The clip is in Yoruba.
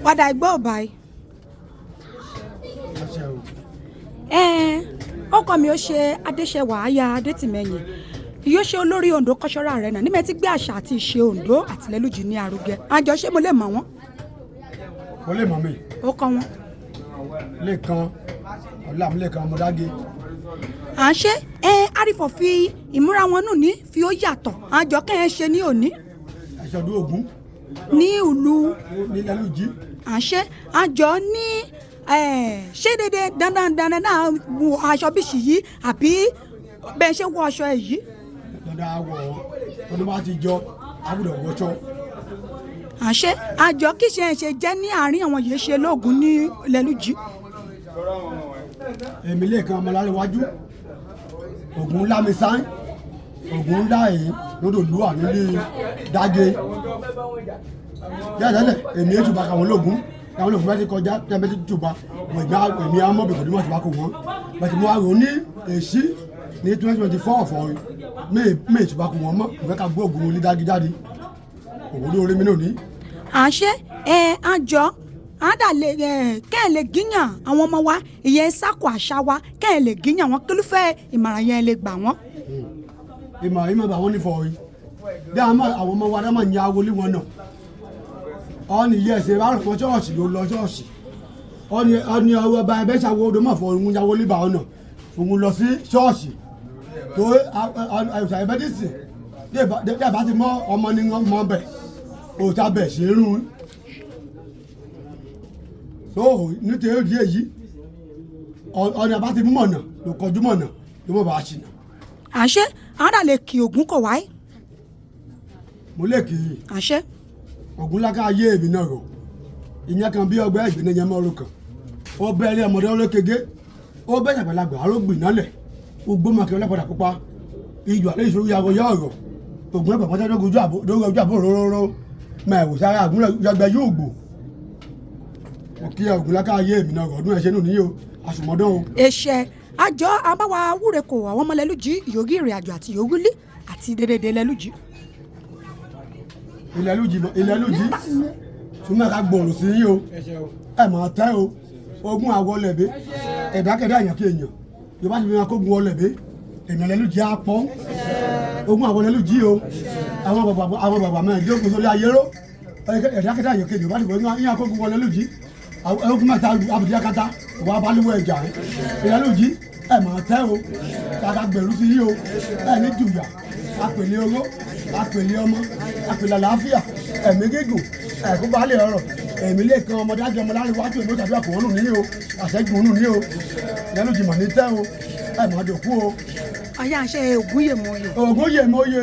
Padà ìgbọ́ ọ̀bàì. Àṣẹ o. Ọkọ mi ó ṣe Adéṣẹwà aya Adétìmẹyìn yóò ṣe olórí Ondo Cultural Arena níbẹ̀ tí gbé àṣà àti ìṣe Ondo àti Lẹ́lújì ní arugẹ. Àjọ ṣé mo lè mọ̀ wọ́n? Mo lè mọ̀ mi. Ó kọ́ wọn. Lẹ́kan Ọlámilékan Ọmọdágé. À ń ṣe àrífọ̀ fi ìmúra wọn nù ní fi ó yàtọ̀ àjọ kẹ́ ẹ ṣe ní òní. Ẹ̀ṣọ́dún Ògún. Ní ìlú. Ní Lẹ́lújì. À ń ṣe àjọ ní ṣé dédé dandan dandan náà wọ aṣọ bíṣì yìí àbí bẹ́ẹ̀ ṣe wọ aṣọ ẹ̀ yìí. Dandan awọ ọdún bá ti jọ àbúrò wọṣọ. À ń ṣe àjọ kí ṣe ṣe jẹ́ ní àárín àwọn yìí ṣe lóògùn ní Lẹ́lújì. Èmi Lẹ́kan Ọmọláréwájú Ògún ńlá mi sáń Ògún ńlá yìí lódò lúwà nílé Dágé. Yẹ́sẹ̀lẹ̀ èmi ètùbà káwọn ológun káwọn ológun bá ti kọjá tí a bá ti tùbà wẹ̀gbẹ́ èmi amọ̀bìkọ̀ ní wọ́n ti bá kó wọn. Bàtí mo wá rò ní èsì ní 2024 ọ̀fọ̀ mi ètùbà kó wọn mọ́ mo fẹ́ ká gbé Ògún ní Dágé jáde. Ògún ló rí mi náà ní. À ń ṣe àjọ àdà lè kẹ́ ẹ̀ lè gíyàn àwọn ọmọ wa ìyẹn sákò àṣà wa kẹ́ ẹ̀ lè gíyàn wọn kí ló fẹ́ ìmọ̀ràn yẹn lè gbà wọ́n. Ìmọ̀ ìmọ̀ bá wọn ní fọ̀ yìí bí àwọn ọmọ wa dáná ní awolé wọn náà ọ̀nì yẹ ẹsẹ̀ bá rọ̀ ṣọ́ọ̀ṣì ló lọ ṣọ́ọ̀ṣì ọ̀nì ọwọ́ bá ẹbẹ́ ṣàwọ́ odò mọ̀ fọ òun yàwó líbà ọ̀nà òun lọ sí ṣọ́ọ̀ṣì tó àìsàn ẹ̀bẹ́ dì sí dé bá ti mọ ọmọ ní mọ bẹ̀ òòtà bẹ̀ ṣe é rún so nítorí òdi èyí ọ̀nà bá ti mú mọ̀nà ló kọjú mọ̀nà ló mọ̀ bá a ṣìnà. Àṣẹ àádà lè kí Ògún kò wáyé. Mo lè kì í. Àṣẹ. Ògún láká ayé èmi náà rò ìyẹn kan bí ọgbẹ́ ìgbìnà yẹn mọ́ ọ̀rọ̀ kan ó bẹ́ẹ̀rẹ̀ ọmọdé olókege ó bẹ́ẹ̀ àgbàlagbà arógbìn nálẹ̀ ugbó màkì ọlọ́pàá pupa ijù àlẹ́ ìṣòro yàgò yá ọ̀rọ̀ Ògún ẹ̀pọ̀ pátá dógójú àbò róróró mẹ́wò sára àgúnlẹ̀ yàgbẹ́ yóò gbò òkè Ògún láká ayé èmi náà rò ọdún ẹ̀ṣẹ̀ nù níyì o àsùnmọ́dún o. Èṣẹ àjọ àbáwá wúre kò àwọn ọmọ Lẹ́lújì ìyógí ìrìn àjò àti ìyógúlí àti dédédé Lẹ́lújì. Ilẹ̀ Lújì súnmọ́ ká gbòòrò sí yín o ẹ máa tẹ́ o ogun àwọ̀ lẹ̀bẹ́ ẹ̀dákẹ́dá èèyàn kí èèyàn Yorùbá ti fi hàn kógun ọlẹ̀bẹ́ èèyàn Lẹ́lújì á pọ́n ogun àwọ̀ Lẹ́lújì o àwọn bàbá mẹ́rin jókòó sórí ayéró ẹ̀dákẹ́dá èèyàn kí èèyàn Yorùbá ti fi hàn kógun ọlẹ́lújì ogun mẹ́ta abùdíyà kata wà balùwẹ̀ ẹ̀jà ilẹ̀ Lújì ẹ máa tẹ́ o kàkà gbèrú sí yín o ẹ ní jùyà apèlé owó apèlé ọmọ apèlé àlàáfíà ẹ̀mí gígùn ẹ̀kú balẹ̀ ọ̀rọ̀ èmi lè kan ọmọdé àjọ ọmọláre wájú èmi ó tàbí àkùnrin nù ní o àṣẹgun nù ní o Lẹ́lújì mọ̀ ní tẹ́ o ẹ̀ máa dòkú o. Ọ̀yá àṣẹ Ògún yè mọ̀ yè. Ògún yè mọ̀ yè.